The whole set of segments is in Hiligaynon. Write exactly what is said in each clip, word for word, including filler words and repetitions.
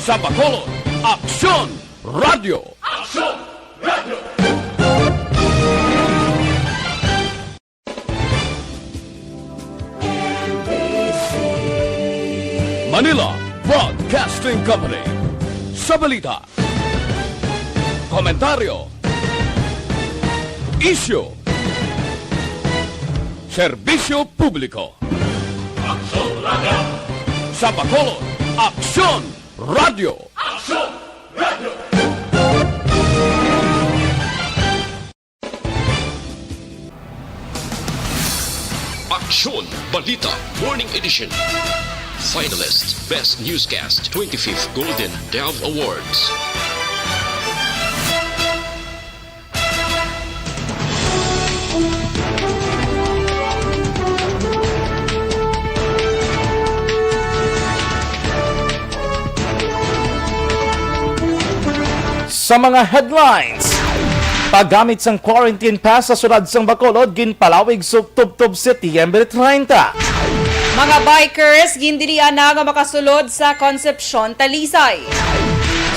Sa Bacolod, Aksyon Radio. Aksyon Radio. Manila Broadcasting Company. Sa balita, komentaryo, isyu, serbisyo publiko. Aksyon Radio. Sa Bacolod, Aksyon Radio. Aksyon Radio. Aksyon Balita Morning Edition. Finalist Best Newscast, twenty-fifth Golden Dove Awards. Sa mga headlines, paggamit sang quarantine pass sa siyudad sang Bacolod ginpalawig sa tubtob Setyembre treinta. Mga bikers gindilian na nga makasulod sa Concepcion, Talisay.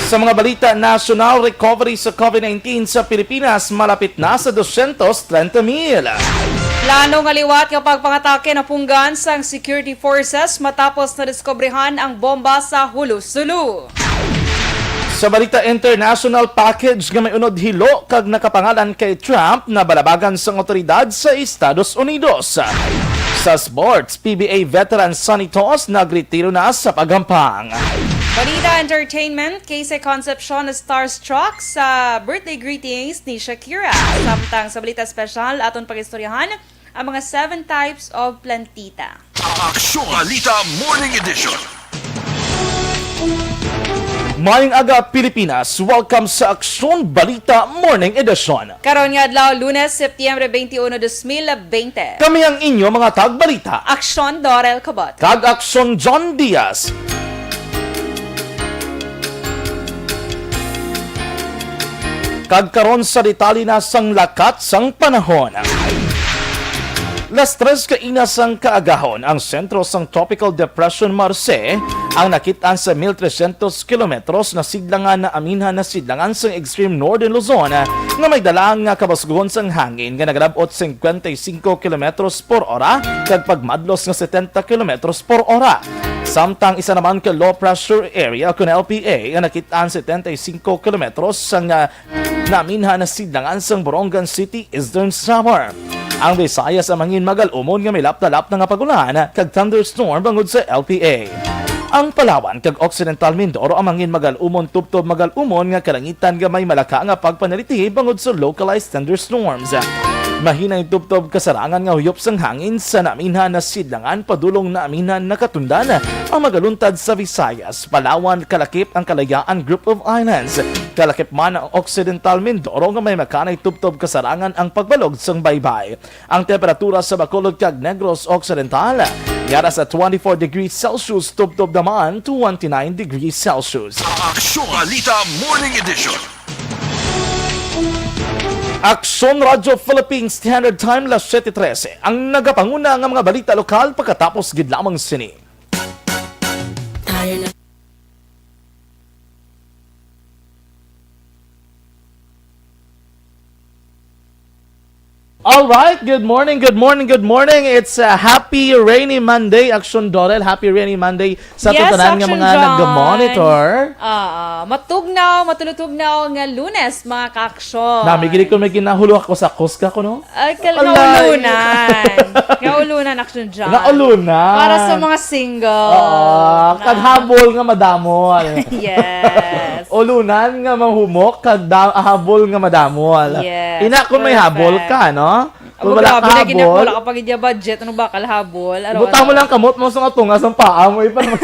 Sa mga balita nasyonal, recovery sa COVID nineteen sa Pilipinas malapit na sa dosyentos treinta mil. Plano nga liwat nga pagpangatake napunggan sang security forces matapos nadiskubrihan ang bomba sa Julu-Sulu. Sa balita international, package nga may unod hilo kag nakapangalan kay Trump nabalabagan sang awtoridad sa Estados Unidos. Sa sports, P B A veteran Sonny Tos nagretiro na sa paghampang. Balita entertainment, Casey Concepcion starstruck sa birthday greetings ni Shakira. Samtang sa balita special, aton pag-istoryahan ang mga seven types of plantita. Aksyon Balita Morning Edition. Maayong aga, Pilipinas. Welcome sa Aksyon Balita Morning Edition. Karon nga adlaw, Lunes, Setyembre twenty-one, dos mil bente. Kami ang inyo mga tagbalita. Aksyon Dorel Cabot. Kag Aksyon John Diaz. Kag karon sa detalye na sang lakat sang panahon. Las tres kaina sang kaagahon, ang sentro sang Tropical Depression Marse ang nakit-an sa mil tresyentos kilometros na sidlangan na aminhan na sidlangan sang extreme northern Luzon, nga may dala nga kabasgohon sang hangin nga nagalab-ot singkwenta y singko kilometros por ora kag pagmadlos nga setenta kilometros por ora. Samtang isa naman ka low pressure area kon L P A nga nakit-an setenta y singko kilometros sang, ah, naminha na sidlangan sang Borongan City, Eastern Samar. Ang Visayas ang mangin magal-umon nga may lapta-lapta nga pag-ulan kag thunderstorm bangod sa L P A. Ang Palawan kag Occidental Mindoro ang mangin magal-umon tubtob magal-umon nga kalangitan nga may malaka nga pagpanaliti bangod sa localized thunderstorms. Mahinay tubtob kasarangan nga huyop sang hangin sa naminha na sidlangan padulong naminha na katundan ang magaluntad sa Visayas, Palawan, kalakip ang Kalayaan Group of Islands, kalakip man ang Occidental Mindoro nga may makanay tubtob kasarangan ang pagbalog sang baybay. Ang temperatura sa Bacolod kag Negros Occidental yara sa twenty-four degrees Celsius tubtob naman twenty-nine degrees Celsius. Aksyon Balita Morning Edition. Aksyon Radyo Philippine Standard Time, las siyete trese. Ang nagapanguna nga mga balita lokal pagkatapos gid lamang sini. All right, good morning, good morning, good morning. It's a happy rainy Monday, Aksyon Dorel. Happy rainy Monday sa Yes, tanan nga Aksyon mga John. Nag-monitor. Ah, matugnaw, matulutugnaw nga Lunes, mga ka-aksyon. Nami gid ko may ginahulo ako sa kuska ko, no? Ay, kal- Alay. Naulunan. Naulunan, Aksyon John. Naulunan. Para sa mga single. Oo, Na- kaghabol nga madamol. Yes. Ulunan nga mahumok, kag da- habol nga madamol. Yes, Ina, kung may perfect. Habol ka, no? Kung Amo, wala grabe ka na, gid habol, wala ka pa gid ya budget, ano ba, kalhabol? Araw-araw. Butang mo lang kamot mo sa tunga sa paa mo, ipan mo.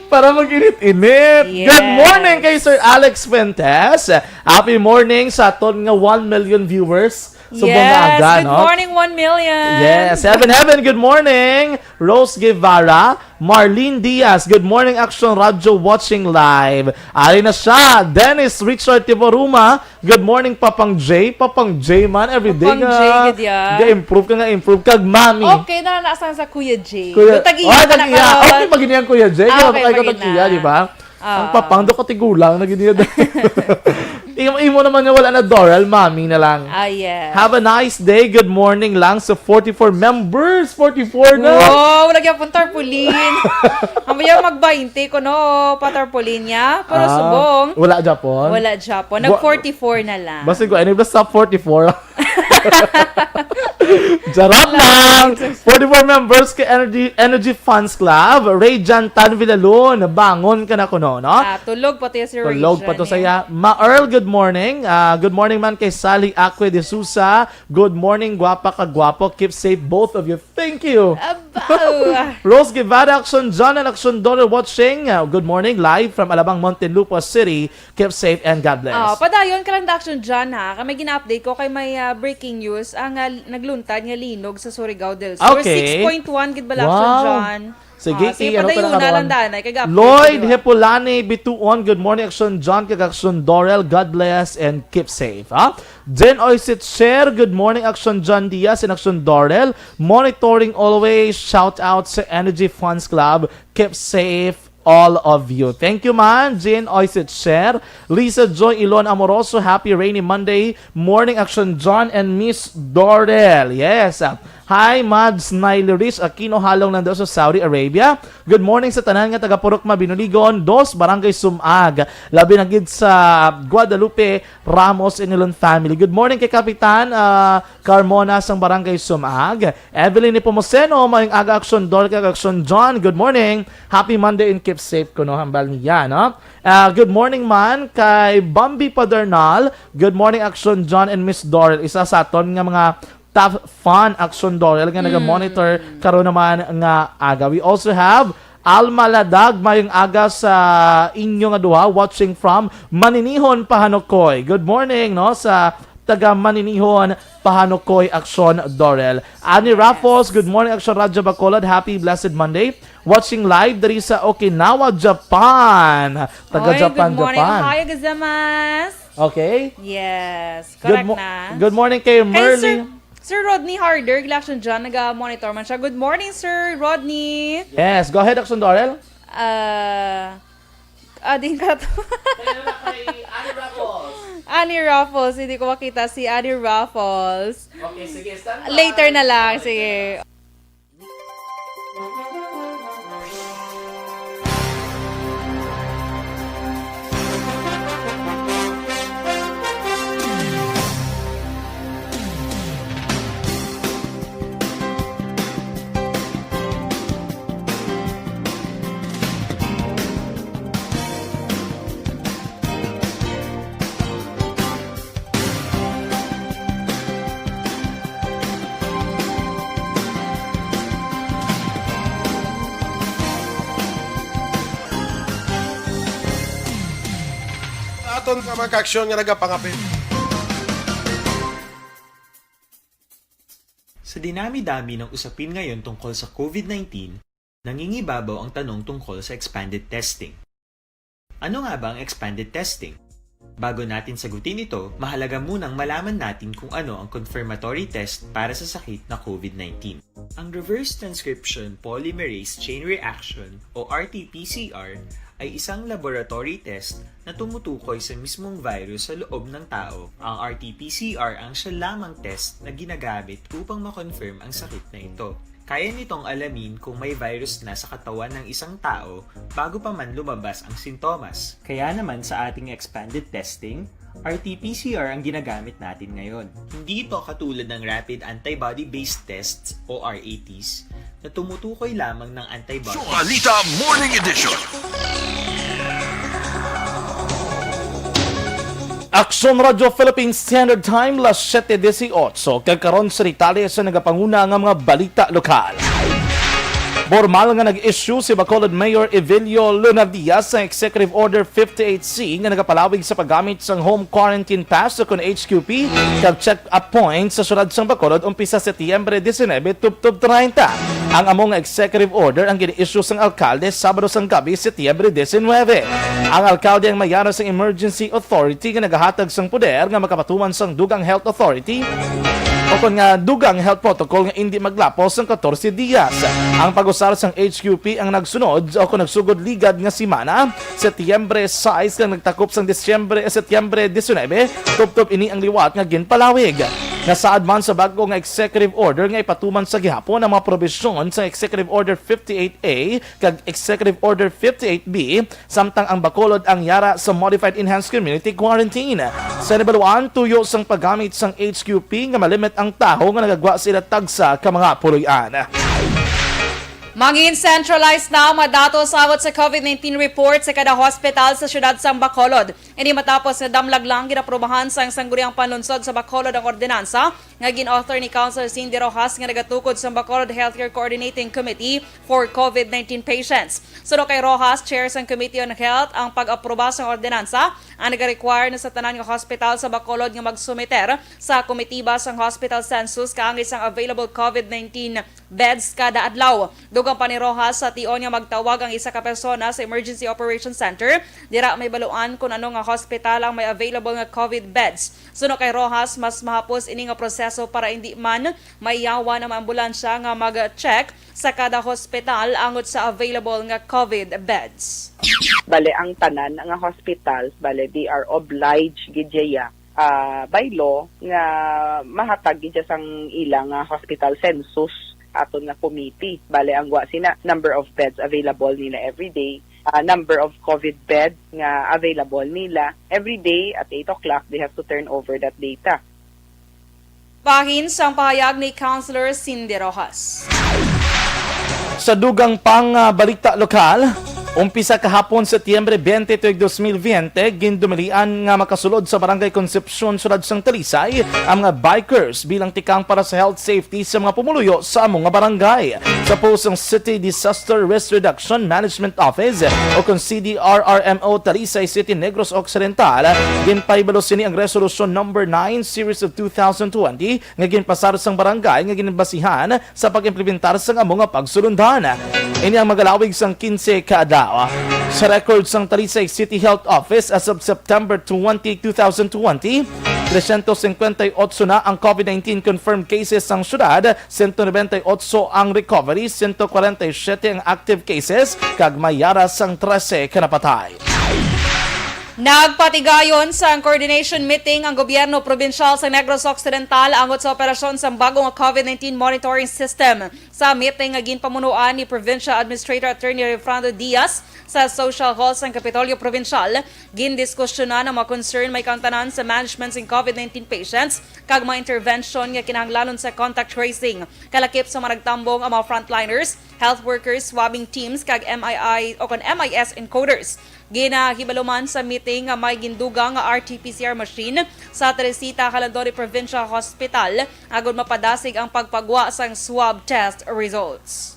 Para mag-init-init. Yes. Good morning kay Sir Alex Fuentes. Happy morning sa aton nga one million viewers. Subong nga Yes, aga, good no? morning, one million. Yes, Heaven, Heaven, good morning. Rose Guevara, Marlene Diaz, good morning, Action Radio watching live. Ari na siya, Dennis Richard Tiboruma, good morning, Papang J. Papang J man, every day Papang nga J, good, yeah. ga-improve ka, nga improve ka, mami. Okay na, nasa sa Kuya J. Kuya, Yung tag-iya oh, ka na tag-iya. karon. Okay, pag ganyan, Kuya J. Kaya Okay, kayo pag tag-iya, ganyan. di ba? Ang Ah. papang do katigulang na gid niya. Imo, imo naman nga wala na Doral, mami na lang. Ah, yes. Have a nice day. Good morning lang sa forty-four members. Forty-four na. Wow, lagi akong tarpaulin. Ang baya mag-twenty ko, no, pa tarpaulin niya. Pero Ah, subong. wala Japon? Wala Japon. Wa- Nag-forty-four na lang. Basta ko, ano ba sa forty-four? Charot lang! Forty-four members ka Energy, Energy Fans Club. Ray Jan Tan Villalon, bangon ka na kuno, no? Ah, tulog pa to si Ray Tulog pa to Jan, eh. saya. Ma Earl, good morning. Ah, good morning man kay Sally Acque de Sousa. Good morning, guwapa ka guwapo. Keep safe, both of you. Thank you. Abaw! Rose Guevara, Action John, and Action Daughter watching. Uh, good morning, live from Alabang, Muntinlupa City. Keep safe and God bless. Oh, padayon ka lang, Action John, ha? Kay may gina-update ko kay may, ah, breaking news ang, ah, nagluntad nga linog sa Surigao del Sur. Okay. Six point one gid bala, Action Wow. John. Sige, Ah, sige, i-, ano ka na padayuna karon? lang, danay, kay ga-update Lloyd ko, di ba? Hipulani Bituon, good morning, Action John, kag Action Dorel. God bless and keep safe, ha? Jen Oisit Share, good morning, Action John Diaz and Action Dorel. Monitoring always. Shout out sa Energy Fans Club. Keep safe, all of you. Thank you, man. Jean Oisit Share. Lisa Joy Ilon Amoroso, happy rainy Monday morning, Action John and Miss Dorel. Yes. Hi, Mads Nilerish Aquino, halong nando sa Saudi Arabia. Good morning sa tanan nga taga Purok Mabinuligon, Dos, Barangay Sumag. Labi na gid sa Guadalupe Ramos and Ilon family. Good morning kay Kapitan, ah, Carmona sang Barangay Sumag. Evelyn Nepomuceno, maayong aga, Action Dor kag Action John. Good morning. Happy Monday and keep safe kuno, hambal niya, no? Ah, good morning man kay Bambi Padernal. Good morning, Action John and Miss Dorel. Isa sa aton nga mga top fan, Action Dorel, nga Mm. naga-monitor karon naman nga aga. We also have Alma Ladag, maayong aga sa inyo nga duha, watching from Maninihon, Pahanukoy. Good morning, no, sa taga Maninihon, Pahanukoy, Action Dorel. Annie Yes. Raffles, good morning, Action Radyo Bacolod. Happy blessed Monday. Watching live diri sa Okinawa, Japan. Taga Oy, Japan, good morning. Japan. Ohayou gozaimasu. Okay. Yes, Good correct mo-, na. good morning kay Kay Merly. Sir, Sir Rodney Harder, Action John, naga-monitor man siya. Good morning, Sir Rodney. Yes, go ahead, Action Dorel. Ah, ah, di ka to. Kaya na kay Annie Raffles. Annie Raffles, hindi ko makita si Annie Raffles. Okay, sige, stand by. Later na lang, Okay, sige. Aton nga mga kaaksyon nga nagapangapil. Sa dinami-dami ng usapin ngayon tungkol sa COVID nineteen, nangingibabaw ang tanong tungkol sa expanded testing. Ano nga ba ang expanded testing? Bago natin sagutin ito, mahalaga munang malaman natin kung ano ang confirmatory test para sa sakit na COVID nineteen. Ang reverse transcription polymerase chain reaction o R T P C R ay isang laboratory test na tumutukoy sa mismong virus sa loob ng tao. Ang R T P C R ang siya lamang test na ginagamit upang ma-confirm ang sakit na ito. Kaya nitong alamin kung may virus na sa katawan ng isang tao bago pa man lumabas ang sintomas. Kaya naman sa ating expanded testing, R T P C R ang ginagamit natin ngayon. Hindi ito katulad ng rapid antibody-based tests o R A Ts na tumutukoy lamang ng antibody. Sualita Morning Edition. Aksyon Radyo Philippine Standard Time, las siete dieciocho. Kag karon sa detalye sa nagapanguna nga mga balita lokal. Formal nga nag-issue si Bacolod Mayor Evelio Luna Diaz sa Executive Order fifty-eight C nga nagapalawig sa paggamit sang Home Quarantine Pass o kon H Q P kag check-up point sa siyudad sang Bacolod umpisa Setyembre diecinuebe tubtob treinta. Ang amo nga executive order ang gin-issue sang alkalde Sabado sang gabi, Setyembre diecinuebe. Ang alkalde ang may yana sang emergency authority nga nagahatag sang poder nga makapatuman sang dugang health authority o kon nga dugang health protocol nga indi maglapos sang katorse diyas. Ang pag-usar sang H Q P ang nagsunod o kon nagsugod ligad nga semana, Setyembre sais kag nagtakop sang Disyembre, Setyembre diecinuebe, tubtob ini ang liwat nga ginpalawig. Nasaad man sa bag-o nga executive order nga ipatuman sa gihapon ang mga probisyon sa Executive Order fifty-eight A kag Executive Order fifty-eight B, samtang ang Bacolod ang yara sa Modified Enhanced Community Quarantine. Sa nabaluan, tuyo sang paggamit sang H Q P nga malimit ang tawo nga nagagwa sila tagsa ka mga puloy-an. Mangin centralized na ang mga datos abot sa COVID nineteen report sa kada hospital sa siyudad sang Bacolod. Ini matapos nga damlag lang ginaprobahan sang Sangguniang Panlunsod sa Bacolod ang ordinansa nga gin-author ni Councilor Cindy Rojas nga nagatukod sa Bacolod Healthcare Coordinating Committee for COVID nineteen patients. Suno kay Rojas, chair sang Committee on Health, ang pag-aproba sang ordinansa ang nagarequire na sa tanan nga hospital sa Bacolod nga magsumiter sa komitiba sang hospital census kaangay sang available COVID nineteen beds kada adlaw. Dugang pa ni Rojas, sa tion nga magtawag ang isa ka persona sa Emergency Operations Center, dira may baluan kon ano nga hospital ang may available nga COVID beds. Suno kay Rojas, mas mahapos ini nga proseso para indi man maiyawan ang ambulansya nga mag-check sa kada hospital angot sa available nga COVID beds. Bale, ang tanan nga hospital, bale, they are obliged gid siya, ah, by law nga mahatag gid siya sang ila nga hospital census aton nga committee. Bale, ang gwa sina, number of beds available nila every day, ah, number of COVID bed nga available nila every day at eight o'clock, they have to turn over that data. Bahin sang pahayag ni Councilor Cindy Rojas. Sa dugang pang, ah, balita lokal, umpisa kahapon, Setyembre twenty tuig dos mil veinte, gindumilian nga makasulod sa Barangay Concepcion, Siyudad sang Talisay, ang mga bikers bilang tikang para sa health safety sa mga pumuluyo sa amo nga barangay. Sa post sang City Disaster Risk Reduction Management Office o kon C D R R M O Talisay City, Negros Occidental, ginpahibalo sini ang Resolution Number nine Series of two thousand twenty nga ginpasar sang barangay nga ginbasihan sa pag-implementar sang amo nga pagsulundan. Ini ang magalawig sang quince ka adlaw. Sa record sang Talisay City Health Office as of September twenty, two thousand twenty, trescientos cincuenta y ocho na ang COVID nineteen confirmed cases sang syudad, sento noventa y ocho ang recovery, sento kwarenta y siyete ang active cases, kag may yara sang trese ka napatay. Nagpatigayon sang coordination meeting ang gobyerno probinsyal sa Negros Occidental angot sa operasyon sang bag-o nga COVID nineteen monitoring system. Sa meeting nga ginpamunuan ni Provincial Administrator Attorney Refrando Diaz sa Social Hall sang Kapitolyo Provincial, gindiskusyonan ang mga concern may kaangtanan sa management sang COVID nineteen patients kag mga intervention nga kinahanglanon sa contact tracing. Kalakip sa mga nagtambong ang mga frontliners, health workers, swabbing teams, kag M I I o kon M I S encoders. Ginahibalo man sa meeting nga may gindugang nga R T P C R machine sa Teresita Calandon Provincial Hospital agod mapadasig ang pagpagwa sang swab test results.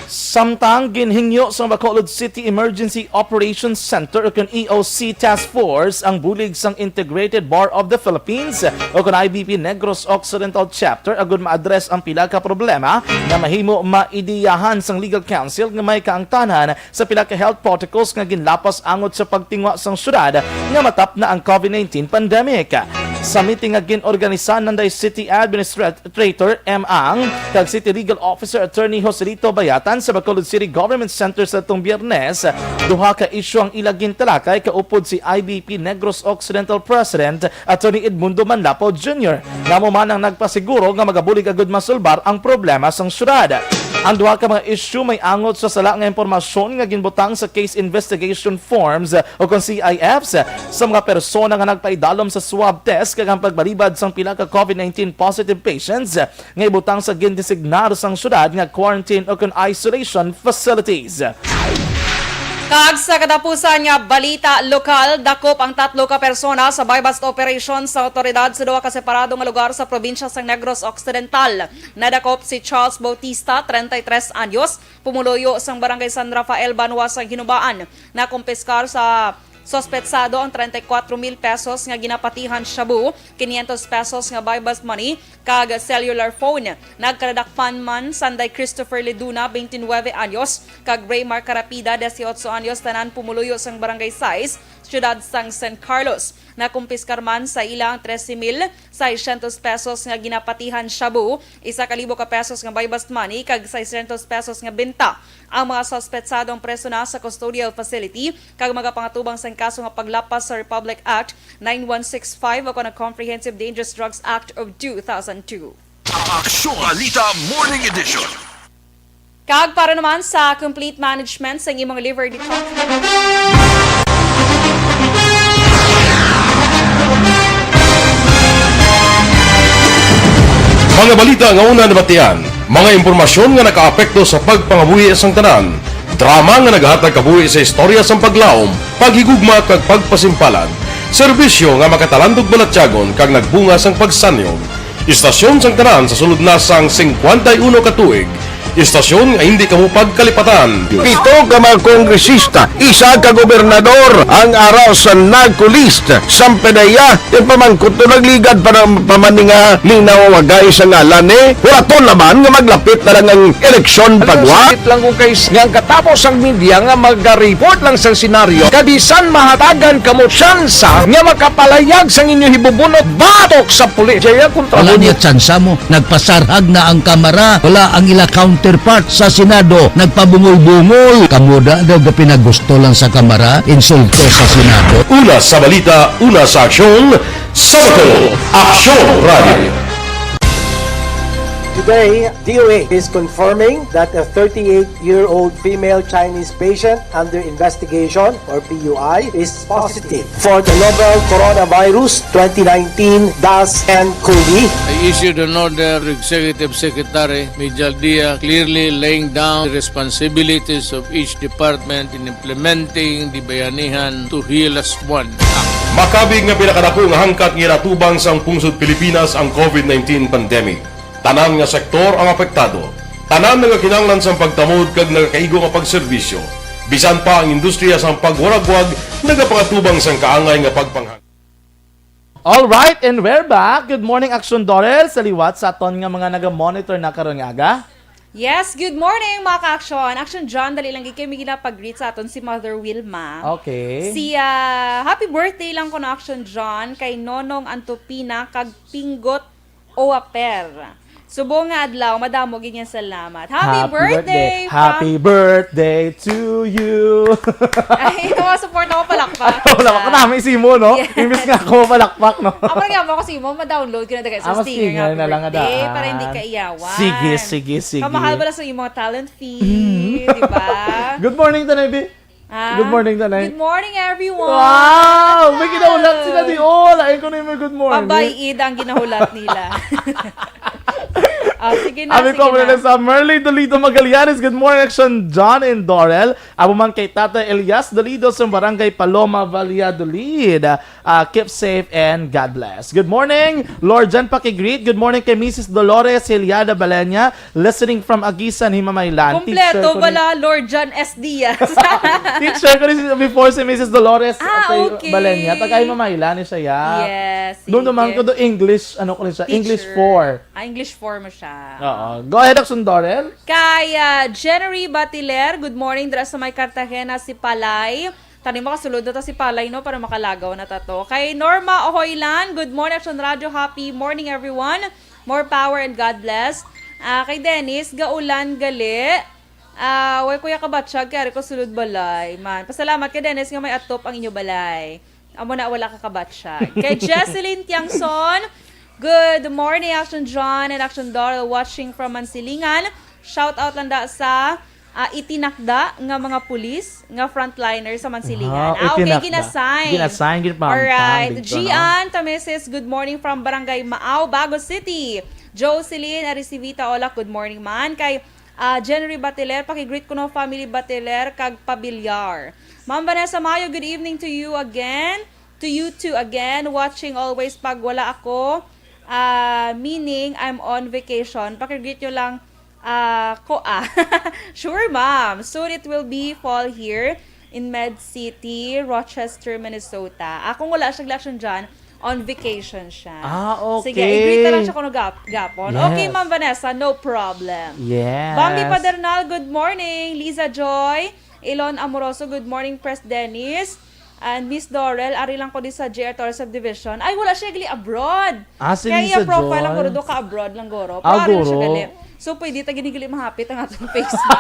Samtang ginhingyo sang Bacolod City Emergency Operations Center o kon E O C Task Force ang bulig sang Integrated Bar of the Philippines o kon I B P Negros Occidental Chapter agud ma-address ang pila ka problema nga mahimo maidiyahan sang Legal Counsel nga may kaangtanan sa pila ka health protocols nga ginlapas angot sa pagtingwa sang syudad nga matapna ang COVID nineteen pandemic. Sa meeting nga gin-organisa nanday City Administrator M. Ang kag City Legal Officer Attorney Joselito Bayatan sa Bacolod City Government Center sa atong Biyernes, duha ka isyu ang ila gintalakay kaupod si I B P Negros Occidental President Attorney Edmundo Manlapo Junior, nga amo man ang nagpasiguro nga magabulig agud masulbar ang problema sang syudad. Ang duha ka mga isyu may angot sa sala nga impormasyon nga ginbutang sa case investigation forms o kon C I Fs sa mga persona nga nagpaidalom sa swab test kag ang pagbalibad sang pila ka COVID nineteen positive patients nga ibutang sa gindesignar sang syudad nga quarantine o kon isolation facilities. Kag sa katapusan nga balita lokal, dakop ang tatlo ka persona sa buy-bust operation sa awtoridad sa duha ka separado nga lugar sa probinsya sang Negros Occidental. Nadakop si Charles Bautista, treinta y tres anyos, pumuluyo sang Barangay San Rafael, Banwa sang Hinubaan. Nakumpiskar sa suspetsado ang treinta y cuatro mil pesos nga ginapatihan shabu, quinientos pesos nga buy-bust money, kag cellular phone. Nagkadadakpan man sanday Christopher Leduna, twenty-nine anyos, kag Raymar Carapida, dieciocho anyos, tanan pumuluyo sang Barangay Sais, siyudad sang San Carlos. Nakumpiskar man sa ila ang trese mil seiscientos pesos nga ginapatihan shabu, isa ka libo ka pesos nga buy-bust money, kag seiscientos pesos nga benta. Ang mga suspetsadong preso na sa custodial facility kag magapangatubang sang kaso nga paglapas sa Republic Act nine one six five o kon ang Comprehensive Dangerous Drugs Act of two thousand two. Aksyon Balita Morning Edition. Kag para naman sa complete management sang imong liver detox. Mga balita nga una nabatian, mga impormasyon nga nakaapekto sa pagpangabuhi sang tanan, drama nga naghatag kabuhi sa istorya sang paglaom, paghigugma kag pagpasimpalan, serbisyo nga makatalandog balatyagon kag nagbunga sang pagsanyog. Istasyon sang tanan sa sulod na sang cincuenta y uno ka tuig. Istasyon nga hindi kamo pagkalipatan. Pito ka mga kongresista, isa ka gobernador ang ara sa narco list. Sampedeya, ti pamangkot to nagligad pa ng pamaninga ni nawawagay sa ngalan ni. Wala to naman nga maglapit na lang ang eleksyon pagwa. Sakit lang kung kay nga ang katapos ang media nga magareport lang sa senaryo. Kabisan mahatagan kamo tsansa nga makapalayag sang inyo hibubunot batok sa pulis. Jaya kontra Wala mo. Niya tsansa mo. Nagpasarhag na ang Kamara. Wala ang ila counterpart sa Senado. Nagpabungol-bungol. Kamo da daw gapinagusto lang sa Kamara, insulto sa Senado. Una sa balita, una sa aksyon, Sabado, Aksyon Radio. Today, D O A is confirming that a thirty-eight-year-old female Chinese patient under investigation, or P U I, is positive for the novel coronavirus twenty nineteen dash N cov. I issued an order to Executive Secretary Mijal Dia, clearly laying down the responsibilities of each department in implementing the Bayanihan to Heal Us One Act. Makabig nga pinakadako nga hangkat nga ginatubang sang pungsod Pilipinas ang covid nineteen pandemic. Tanan nga sektor ang apektado. Tanan nagakinahanglan sang pagtamod kag nagakaigo nga pagserbisyo. Bisan pa ang industriya sang pagwaragwag nagapangatubang sang kaangay nga pagpanghang. All right, and we're back. Good morning, Action Dorel. Sa liwat sa aton nga mga naga-monitor na karon nga aga. Yes, good morning, mga ka-action. Action John, dali lang gid kay may ginapag-greet sa aton si Mother Wilma. Okay. Si, ah, happy birthday lang ko na Action John kay Nonong Antopina kag Pinggot Oaper. Subong nga adlaw, madamo gid nga salamat. Happy birthday, Pam- Happy birthday to you. Ay, ito nga support ako, palakpak. Wala ka namin simo, no? Yes. Imbis nga ako palakpak, no? Ako nga mo kasi mo, ma-download ko na dagay sa Ah, mas stinger stinger nga na lang, happy birthday, ada. Para hindi ka iyawan. Sige, sige, sige. Kamahal ba lang sa imong talent fee, Mm. di ba? Good morning, Tanay B. Ah, Good morning, Tanay. Good morning, everyone. Wow! May ginahulat sila di all. Ayun ko na yung may good morning. Pabay-id ang ginahulat nila. Ah, sige na, Abi sige ko, na. Sa Merly Dolido Magallanes, good morning, Action John and Dorel. Amo man kay Tata Elias Dolido sa Barangay Paloma, Valladolid. Ah, keep safe and God bless. Good morning, Lord John Pakigreet. Good morning kay Missus Dolores Hiliada Balenya, listening from Aguisan, Himamaylan. Kompleto Teacher ko ni bala, Lord John S Diaz. Teacher ko ni si, before si Missus Dolores Ah, Tay okay. Balenya. Taga Himamaylan ni siya, ya. Yes, Doon naman sige. Ko do English, ano ko ni siya? English Teacher. Four. Ah, English four mo siya. Oo. Go ahead, Action Dorel. Kay, ah, Jennery Batiler, good morning, dira sa may Cartagena, si Palay. Tani makasulod na ta si Palay, no, para makalagaw na ta to. Kay Norma Ohoylan, good morning, Action Radio. Happy morning, everyone. More power and God bless. Ah, kay Dennis, gaulan gali. Ah, way kuya kabatsyag, kay ari ko sulod balay. Man, pasalamat kay Dennis nga may atop ang inyo balay. Amo na, wala ka kabatsyag. Kay Jesseline Tiangson, good morning, Action John and Action Doral, watching from Mansilingan. Shout out lang da sa, ah, itinakda nga mga pulis nga frontliner sa Mansilingan. Ah, Ah, okay, itinakda. Ginasign. Ginasign, gid, ma'am. Alright. Pambig to, no? Gian Tameses, good morning from Barangay Maaw, Bago City. Jocelyn Arisivita Olak, good morning man. Kay Ah, Jenry Batiler, paki-greet ko no family Batiler kag Pabiliar. Ma'am Vanessa Mayo, good evening to you again. To you too again. Watching always pag wala ako. Ah, meaning I'm on vacation. Paki-greet nyo lang ah, ko ah. Sure, ma'am. Soon it will be fall here in Med City, Rochester, Minnesota. Akong wala siya election dyan, on vacation siya. Ah, Sige, i-greet na lang okay. siya kung gap gapon. Okay, Yes. Ma'am Vanessa, no problem. Yes. Bambi Padernal, good morning. Liza Joy, Elon Amoroso, good morning, Pres Dennis. And Miss Dorel, ari lang ko di sa J R Torres Subdivision. Ay, wala siya gali abroad. Ah, si Kaya Lisa iya profile lang Joy. guro do ka abroad lang guro. Ah, Pero ari lang siya guro. gali. So, pwede ta gini gali mahapit ang atong Facebook.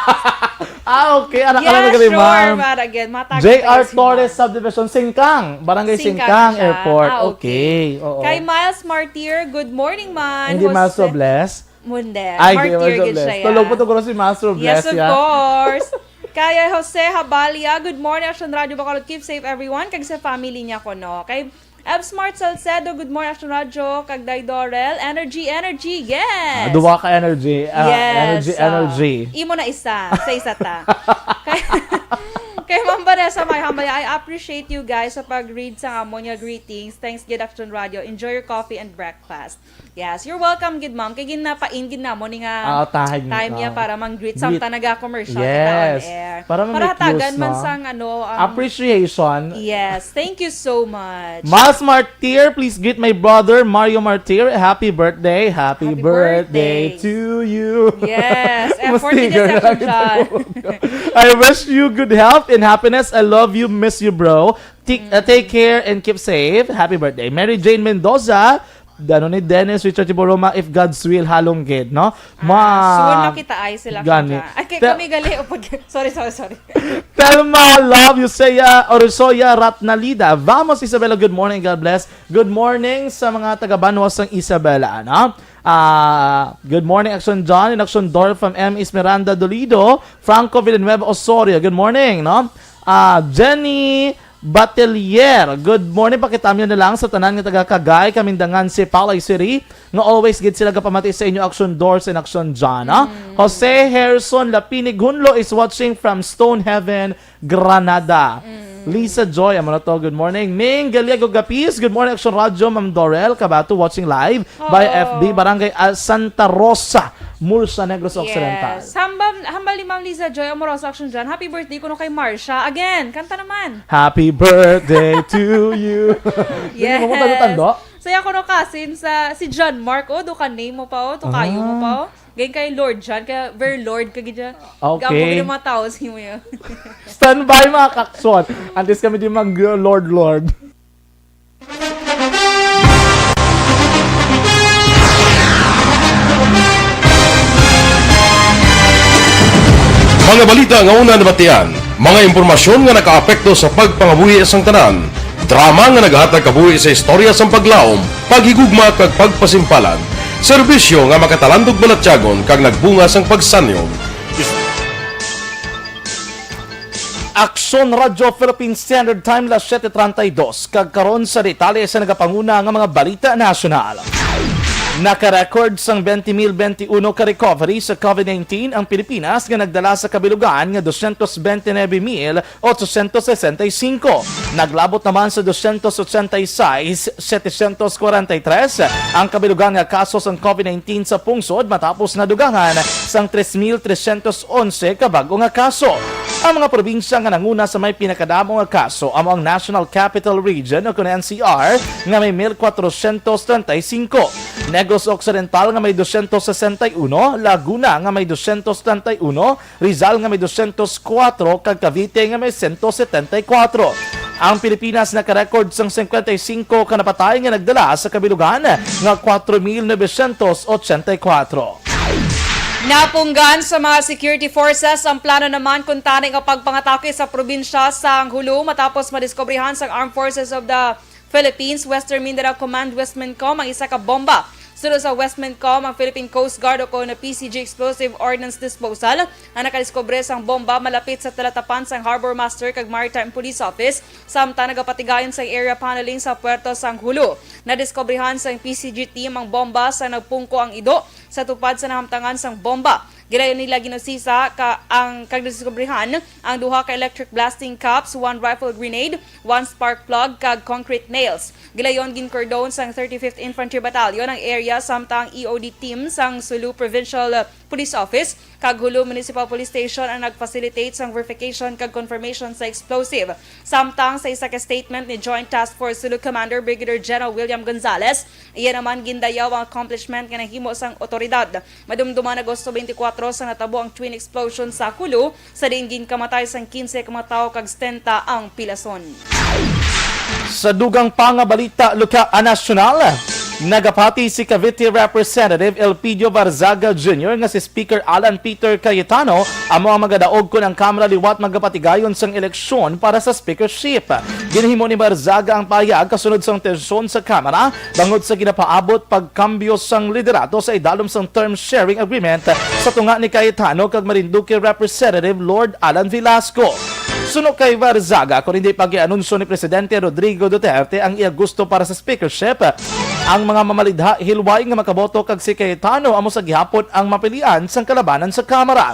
Ah, okay. Anak ka Yeah, lang gali, sure, ma'am. Mara, again. Matag J R si Torres ma'am. Subdivision, Singkang. Barangay Singkang Singkang siya. Airport. Ah, okay. Okay. Oo. Kay Miles Martir, good morning, man. Hindi Miles Jose Robles? Munde. Ay, Martir, Miles gid Robles. siya, Tulog yeah. po to guro si Miles Robles, Yes, of yeah. course. Kay Jose Habalia, good morning, Action Radio Bacolod. Keep safe, everyone. Kag sa family niya ko, no? Kay Ev Smart Salcedo, good morning, Action Radio. Kag Day Dorel, energy, energy, yes! Ah, duwa ka energy. Ah, Yes, energy, ah, energy. Imo na isa, sa isa ta. Kay, kay Ma'am Vanessa, may hambaya, I appreciate you guys sa pag-read sa amon nga greetings. Thanks, gid, Action Radio. Enjoy your coffee and breakfast. Yes, you're welcome, gid, ma'am. Kay ginapain, gid, namo ni nga Ah, tahag ni- time niya ah, para mang-greet greet. Samtang naga-commercial Yes. kita on air. Para Para ma-make hatagan use, man no? sang ano, ang Appreciation. Yes, thank you so much. Mas Martir, please greet my brother, Mario Martir. Happy birthday. Happy, Happy birthday, birthday. to you. Yes, effort Mastigar niya sa lang action dyan. ito. I wish you good health and happiness. I love you, miss you, bro. Take, uh, take care and keep safe. Happy birthday. Mary Jane Mendoza, ano ni Dennis Richard Tiboroma, if God's will, halong gid, no? Ah, soon Ma- makita ay sila Gani. Dyan. Ay, kay Te- kami gali o pag... Sorry, sorry, sorry. Telma Love, Yuseya, Orisoya, Ratnalida. Vamos, Isabela, good morning, God bless. Good morning sa mga taga Banwa sang Isabela, ano? Ah, good morning, Action John and Action Dor from M Esmeralda Dolido, Franco Villanueva Osorio. Good morning, no? Ah, Jenny Batelier, good morning. Pakitamyo na lang sa tanan nga taga Cagay, Kamindangan, Sipalay City, nga always gid sila gapamati sa inyo, Action Dors and Action John, ha? Jose Harrison Lapinig Hunlo is watching from Stonehaven, Granada. Lisa Joy, amo na to, good morning. Ming Gallego Gapis, good morning, Action Radio, Ma'am Dorel Cabato, watching live by Oh. F B, Barangay, ah, Santa Rosa, Murcia, Negros Occidental. Yes. Hambal, hambal ni Ma'am Liza Joy Amoroso Action John. Happy birthday kuno kay Marsha. Again, kanta naman. Happy birthday to you. Hindi mo Yes. matando-tando? Saya ko no kasin sa si John Mark. Oh, do ka name mo pa, oh. Do kayo mo pa, oh. Ganyan kay Lord John. Kaya very Lord ka gid dyan. Okay. Gamo gid ang mga tao sa imo yun. Standby, mga kakson. Antes kami di mag-Lord Lord. Mga balita nga una nabatian, mga impormasyon nga nakaapekto sa pagpangabuhi sang tanan, drama nga naghatag kabuhi sa istorya sang paglaom, paghigugma kag pagpasimpalan, serbisyo nga makatalandog balatyagon kag nagbunga sang pagsanyog. Aksyon Radyo Philippine Standard Time, las siete treinta y dos, kag karon sa detalye sa nagapanguna nga mga balita nasyonal. Nakarecord sang twenty mil twenty-one ka recovery sa COVID nineteen ang Pilipinas, nga nagdala sa kabilugan nga doscientos veintinueve mil ochocientos sesenta y cinco. Naglabot naman sa doscientos ochenta y seis, setecientos cuarenta y tres ang kabilugan nga kaso sang COVID nineteen sa pungsod, matapos nadugangan sang tres mil trescientos onse ka bag-o nga kaso. Ang mga probinsya nga nanguna sa may pinakadamo nga kaso amo ang National Capital Region o kon N C R nga may mil kwatrocientos treinta y cinco, Negros Occidental nga may doscientos sesenta y uno, Laguna nga may doscientos treinta y uno, Rizal nga may doscientos cuatro, kag Cavite nga may sento setenta y kuwatro. Ang Pilipinas nakarecord sang cincuenta y cinco ka napatay nga nagdala sa kabilugan nga cuatro mil novecientos ochenta y cuatro. Napunggan sa mga security forces ang plano naman kuntani nga pagpangatake sa probinsya sang Julu, matapos madiskubrihan sang Armed Forces of the Philippines Western Mindanao Command, WestMinCom, ang isa ka bomba. Suno sa WestMinCom, ang Philippine Coast Guard o kon P C G Explosive Ordnance Disposal ang nakadiskubre sang bomba malapit sa talatapan sang Harbor Master kag Maritime Police Office, samtang nagapatigayon sang area paneling sa Puerto sang Julu. Nadiskubrihan sang P C G team ang bomba sa nagpungko ang ido sa tupad sa nahamtangan sang bomba. Gilayon nila ginusisa ka ang kag nadiskubrihan ang duha ka electric blasting caps, one rifle grenade, one spark plug, kag concrete nails. Gilayon ginkordon sang thirty-fifth Infantry Battalion ang area, samtang E O D team sang Sulu Provincial, uh, Police Office kag Julu Municipal Police Station ang nag-facilitate sang verification kag confirmation sa explosive. Samtang sa isa ka statement ni Joint Task Force Sulu Commander Brigadier General William Gonzales, iya naman gindayaw ang accomplishment nga nahimo sang otoridad. Madumduman Agosto twenty-four sa natabo ang twin explosion sa Julu, sa diin ginkamatay sang quince ka mga tawo kag setenta ang pilason. Sa dugang pa nga balita, luka-, ah, nasyonal, nagapati si Cavite Representative Elpidio Barzaga Junior nga si Speaker Alan Peter Cayetano amo ang magadaog kon ang Kamara liwat magapatigayon sang eleksyon para sa speakership. Ginhimo ni Barzaga ang pahayag kasunod sang tensyon sa Kamara bangod sa ginapaabot pagkambyo sang liderato sa idalom sang term sharing agreement sa tunga ni Cayetano kag Marinduque Representative Lord Alan Velasco. Suno kay Barzaga, kon hindi pa gianunsyo ni Presidente Rodrigo Duterte ang iya gusto para sa speakership, ang mga mamalidha hilway nga makaboto kag si Cayetano amo sa gihapon ang mapilian sang kalabanan sa Kamara.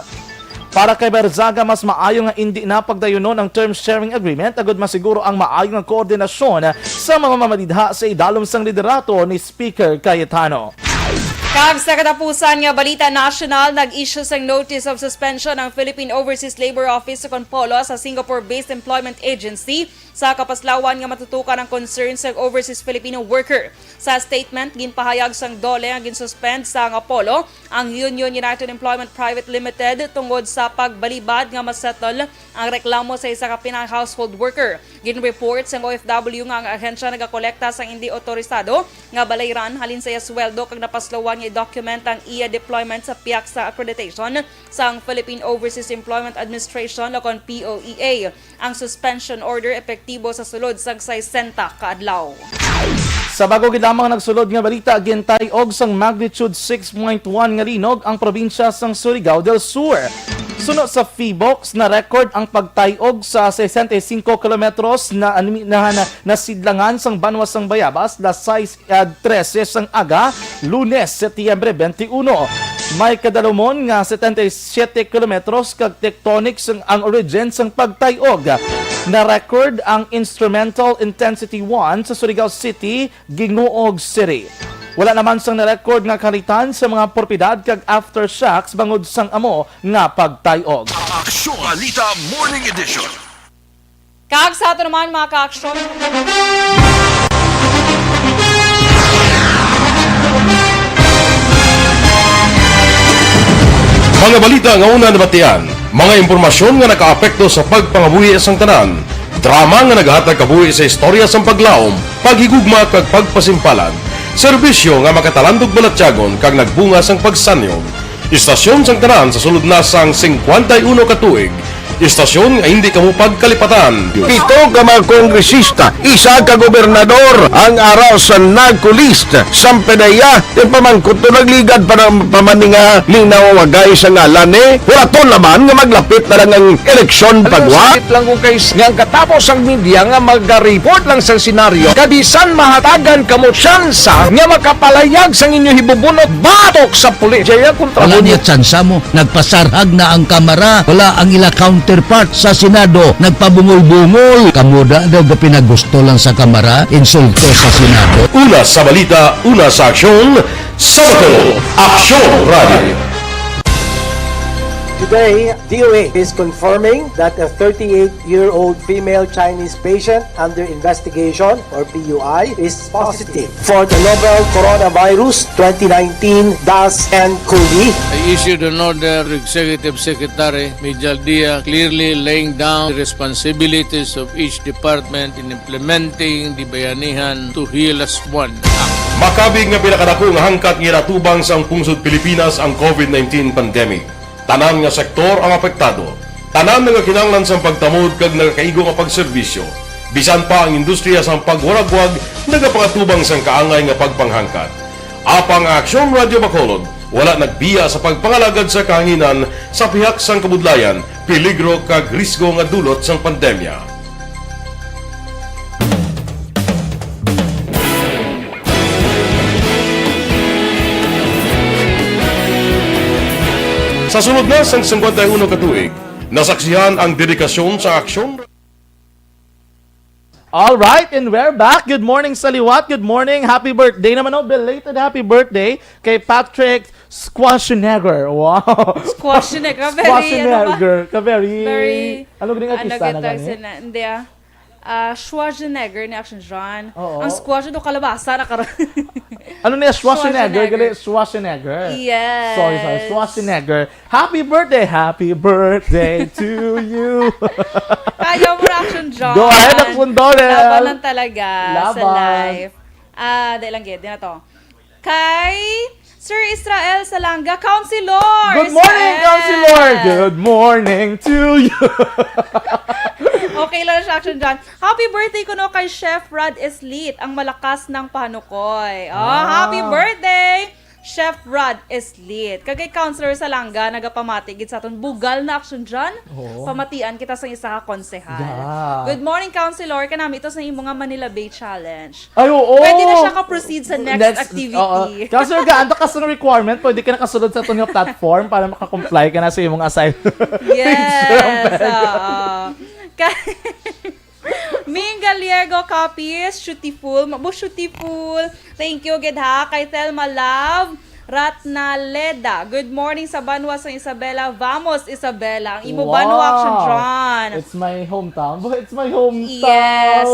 Para kay Barzaga, mas maayo nga indi na pagdayunon ang term sharing agreement agud masiguro ang maayo nga koordinasyon sa mga mamalidha sa idalom sang liderato ni Speaker Cayetano. Kag sa katapusan nga balita nasyonal, nag-issue sang notice of suspension ang Philippine Overseas Labor Office sa kon Polo sa Singapore-based employment agency sa kapaslawan nga matutukan ang concern sa overseas Filipino worker. Sa statement, ginpahayag sang DOLE nga ginsuspend sang Polo ang Union United Employment Private Limited tungod sa pagbalibad nga masettle ang reklamo sa isa ka Pinay household worker. Gin-report sang O F W nga ang ahensya nagakolekta sang indi otorisado nga balayran halin sa iya sweldo kag napaslawan nga i-document ang iya deployment sa pihak sa accreditation sang Philippine Overseas Employment Administration o kon P O E A. Ang suspension order epektibo sa sulod sang sesenta ka adlaw. Sa bago gid lamang nagsulod nga balita, gintay-og sang magnitude six point one nga linog ang probinsya sang Surigao del Sur. Suno sa PHIVOLCS, na-record ang pagtay-og sa sesenta y cinco kilometros na, na, na, nasidlangan sang banwa sang Bayabas, alas sais, ah, trese sang aga, Lunes, Setyembre twenty-one. May kadalumon nga setenta y siete kilometros kag tectonics ang, ang origin sang pagtay-og. Na-record ang instrumental intensity one sa Surigao City, Guinguog City. Wala naman sang na-record nga kalitan sa mga propiedad kag aftershocks bangod sang amo nga pagtay-og. Aksyon Balita Morning Edition. Kag sa ato naman, mga ka-aksyon. Mga balita nga una nabatian, mga impormasyon nga nakaapekto sa pagpangabuhi sang tanan, drama nga naghatag kabuhi sa istorya sang paglaom, paghigugma kag pagpasimpalan, serbisyo nga makatalandog balatyagon kag nagbunga sang pagsanyog. Istasyon sang tanan sa sulod na sang singkwenta y uno ka tuig. Istasyon nga hindi kamo pagkalipatan. Pito ka mga kongresista, isa ka gobernador ang ara sa NAGCO list. Samtang iya, ipamangkot to nagligad pa ng pamaninga linaw wagay sa ngalan ni. Wala to naman nga maglapit na lang ang eleksyon pagwa. Sakit lang kung kay nga ang katapos ang media nga maga-report lang sa senaryo, kabisan mahatagan kamo tsansa nga makapalayag sang inyo hibubunot batok sa pulis. Jaya kontra Wala mo niya tsansa mo. Nagpasarhag na ang Kamara. Wala ang ila counterpart sa Senado. Nagpabungol-bungol. Kamo da daw gapinagusto lang sa Kamara, insulto sa Senado. Una sa balita, una sa aksyon, sa Bacolod, Aksyon Radio. Today, D O A is confirming that a thirty-eight-year-old female Chinese patient under investigation, or P U I, is positive for the novel Coronavirus twenty nineteen dash N cov. I issued an order to Executive Secretary Mijal Dia, clearly laying down the responsibilities of each department in implementing the Bayanihan to Heal As One Act. Makabig nga pinakadako nga hangkat nga ginatubang sang pungsod Pilipinas ang COVID nineteen pandemic. Tanan nga sektor ang apektado. Tanan nagakinahanglan sang pagtamod kag nagakaigo nga pagserbisyo. Bisan pa ang industriya sang pagwaragwag nagapakatubang sang kaangay nga pagpanghangkat. Apang ang Aksyon Radio Bacolod wala nagbiya sa pagpangalagad sa kahanginan sa pihak sang kabudlayan, peligro kag risgo nga dulot sang pandemya. Sa sulod na sang singkwenta y uno ka tuig, nasaksihan ang dedikasyon sa aksyon. All right, and we're back. Good morning sa liwat. Good morning. Happy birthday naman, no? Belated happy birthday kay Patrick Schwarzenegger. Wow. Schwarzenegger. Very, ano ba? Schwarzenegger. Ka very, Very, ano gini ano artista na gitawag gani? Sila? Hindi ah. Ah, Schwarzenegger ni Action John. Oo. Ang squash do kalabasa na karon. Ano niya? Schwarzenegger. Schwarzenegger. Gali, Schwarzenegger. Yes. Sorry, sorry. Schwarzenegger. Happy birthday, happy birthday to you. Kaya mo na, Action John. Go ahead, Action Dorel. Laban lang talaga sa Laban. life. Ah, di lang gid, di na to. Kay Sir Israel Salanga, Councilor. Good morning, Israel. Councilor. Good morning to you. Okay lang siya, Action John. Happy birthday kuno kay Chef Rod Eslit, ang malakas ng panukoy. Oh, Ah. Happy birthday, Chef Rod Eslit. Kagay Councilor Salanga, nagapamati gid sa aton bugal na, Action John. Oo. Pamatian kita sa isa ka konsehal. Yeah. Good morning, Councilor. Kanami ito sa imo nga Manila Bay Challenge. Ay, oo. Pwede na siya ka-proceed sa next activity. Oo. Kaso ga, ang takas ng requirement, pwede ka nakasulod sa aton nga platform para makakomply ka na sa imong assignment. Yes. Oo. Ka- Ming Gallego copies, beautiful. Mabo beautiful. Thank you, gid ha. Kay Thelma Love, Ratna Leda. Good morning sa banwa sa Isabela. Vamos, Isabela. Ang imo Wow. Banwa, Action John. It's my hometown. Boy, it's my hometown. Yes.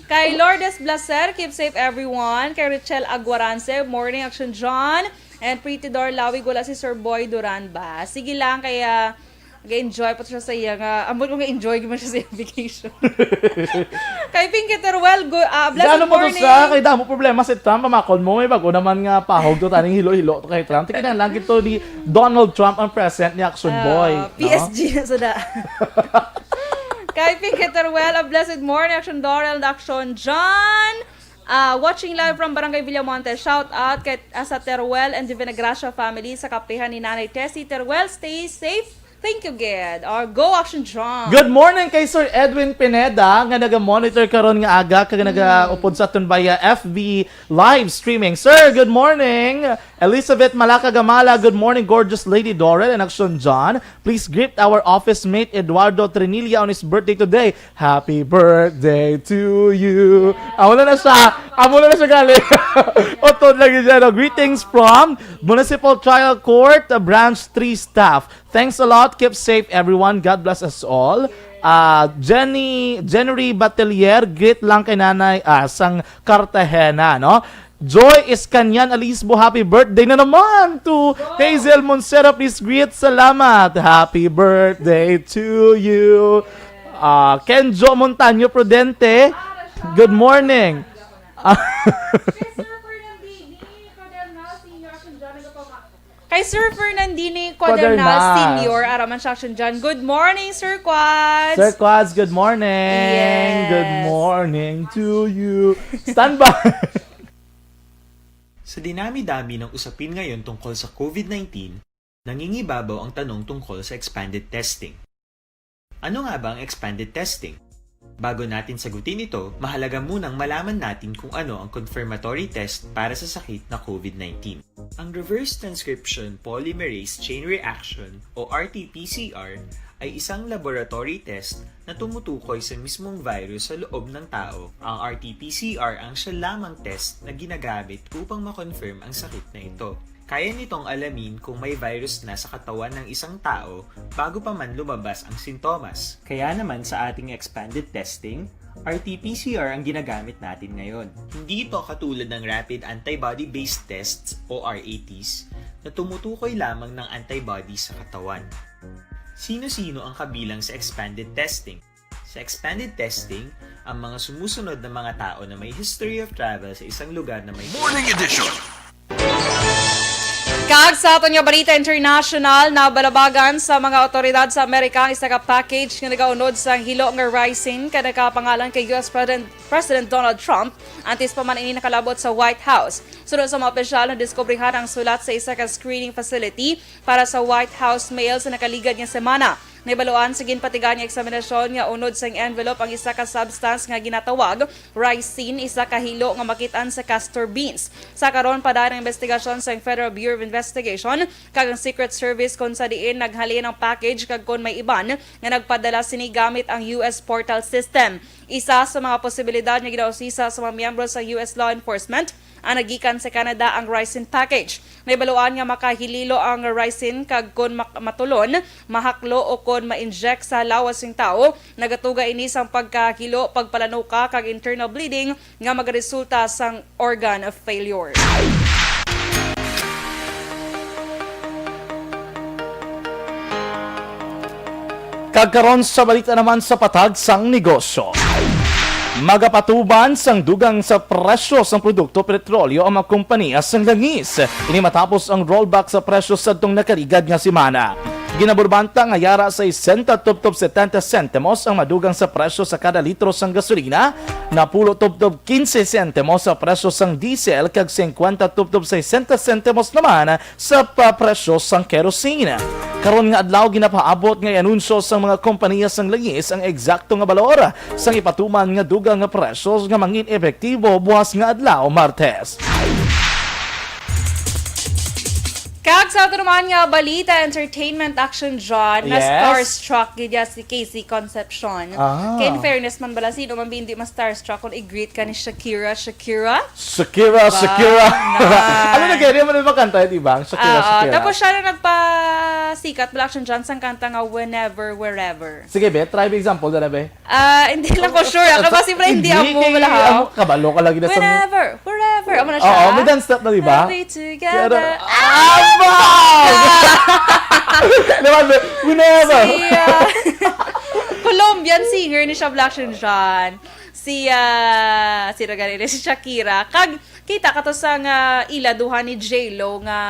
Kay Lourdes Blaser, keep safe everyone. Kay Richelle Aguarance, morning Action John. And Pretty Dor Lawig, wala si Sir Boy Duran ba? Sige lang, kaya nag-enjoy pa siya sa iya nga. Ambot ko nga enjoy gyud man siya sa iya vacation. Kay Pinky Teruel, go, ah, Di ano blessed mo to morning. Sa, kay damo problema si Trump, pamakon mo, may bago naman nga pahog to taning hilo-hilo to kay Trump. Tingnan lang ito ni Donald Trump ang president ni Action Ah, Boy. No? P S G na sa da. Kay Pinky Teruel, a blessed morning, Action Dorel, and Action John. Ah, watching live from Barangay Villamonte. Shout out kay ah, sa Teruel and Divina Gracia family sa kapihan ni Nanay Tessie Teruel. Stay safe. Thank you, Ged. Or go, Action John. Good morning kay Sir Edwin Pineda nga naga-monitor karon nga aga kag nagaupod sa aton via F B live streaming. Sir, good morning. Elizabeth Malacagamala, good morning, gorgeous Lady Dorel and Action John. Please greet our office mate Eduardo Trinilla on his birthday today. Happy birthday to you. Amo na na siya. Amo na na siya gali. Utod lagi siya. No? Greetings from Municipal Trial Court, uh, Branch three staff. Thanks a lot. Keep safe, everyone. God bless us all. Ah, Jenny, Jenry Batelier, greet lang kay Nanay ah, sang Cartagena, no? Joy Escanyan Alisbo, happy birthday na naman to Hazel Moncera. Please greet. Salamat. Happy birthday to you. Ah, Kenjo Montaño Prudente, good morning. Ah, Kay Sir Fernandini Cuadernal Senior, Action John, nagapama- Kay Sir Fernandini Cuadernal Cuadernal. Senior, araman siya, Action John. Good morning, Sir Quads. Sir Quads, good morning. Yes. Good morning to you. Standby. Sa dinami-dami ng usapin ngayon tungkol sa COVID nineteen, nangingibabaw ang tanong tungkol sa expanded testing. Ano nga ba ang expanded testing? Bago natin sagutin ito, mahalaga munang malaman natin kung ano ang confirmatory test para sa sakit na COVID nineteen. Ang reverse transcription polymerase chain reaction o R T P C R ay isang laboratory test na tumutukoy sa mismong virus sa loob ng tao. Ang R T P C R ang siya lamang test na ginagamit upang ma-confirm ang sakit na ito. Kaya nitong alamin kung may virus na sa katawan ng isang tao bago pa man lumabas ang sintomas. Kaya naman sa ating expanded testing, R T P C R ang ginagamit natin ngayon. Hindi ito katulad ng rapid antibody-based tests o R A Ts na tumutukoy lamang ng antibody sa katawan. Sino-sino ang kabilang sa expanded testing? Sa expanded testing, ang mga sumusunod na mga tao na may history of travel sa isang lugar na may Morning edition. Kag sa aton nga balita international, nabalabagan sa mga awtoridad sa Amerika ang isa ka package nga nagaunod sa hilo nga ricin nga nakapangalan kay U S President, President Donald Trump, antes pa man ini nakalabot sa White House. Suno sa mga opisyal, nadiskubrihan ang sulat sa isa ka screening facility para sa White House mail sa nakaligad nga semana. Nahibaluan sa ginpatigan nga eksaminasyon nga unod sang envelope ang isa ka substance nga ginatawag ricin, isa ka hilo nga makit-an sa castor beans. Sa karon, padayon ang investigasyon sang Federal Bureau of Investigation kag ang Secret Service kon sa diin naghalin ang package kag kon may iban nga nagpadala sini gamit ang U S portal system. Isa sa mga posibilidad nga ginausisa sa mga miyembro sa U S law enforcement ang nagikan sa Canada ang ricin package. Nahibaluan nga makahililo ang ricin kag kon mak- matulon, mahaklo o kon ma-inject sa lawas sing tawo, nagatuga ini sang pagkahilo, pagpalanuka kag internal bleeding nga magaresulta sang organ failure. Kag karon sa balita naman sa patag sang negosyo. Magapatuban sang dugang sa presyo sang produkto petrolyo ang mga kompanya sang langis. Ini matapos ang rollback sa presyo sadtong nakaligad nga semana. Ginaburbanta nga yara sesenta tubtob setenta sentimos ang madugang sa presyo sa kada litro sang gasolina, napulo tubtob kinse sentimos sa presyo sang diesel, kag singkwenta tubtob sesenta sentimos naman sa pa-, presyo sang kerosene. Karon nga adlaw, ginapaabot nga i-anunsyo sang mga kompanya sang langis ang eksakto nga balor sang ipatuman nga dugang nga presyo nga mangin epektibo buwas nga adlaw, Martes. Kag sa ato naman nga balita, entertainment action, John, na Yes. starstruck gid ya si Casey Concepcion. Ah. Kay in fairness man bala, sino man ba hindi ma-starstruck kung i-greet ka ni Shakira, Shakira? Shakira, Ba, Shakira. na. Ano na kaya? Di man makanta, di ba? Ang Shakira, Ah, Shakira. Tapos siya na nagpasikat, bala, action, John, sang kanta nga Whenever, Wherever. Sige, be. Try, be, example, dala, be. Ah, hindi lang ko sure. Ako ba, siyempre, hindi ako Hindi, wala, ha? Amo, kabalo ka lagi na sa Whenever, wherever. Amo na siya. Oo, may dance step na, di ba? We'll be together. Pero, ah, wow! Di ba, whenever. Si, ah, Colombian singer ni siya, Black Shin John. Si, ah, sino gani ni? Si Shakira. Kag, kita ka to sa nga ila duha ni J-Lo nga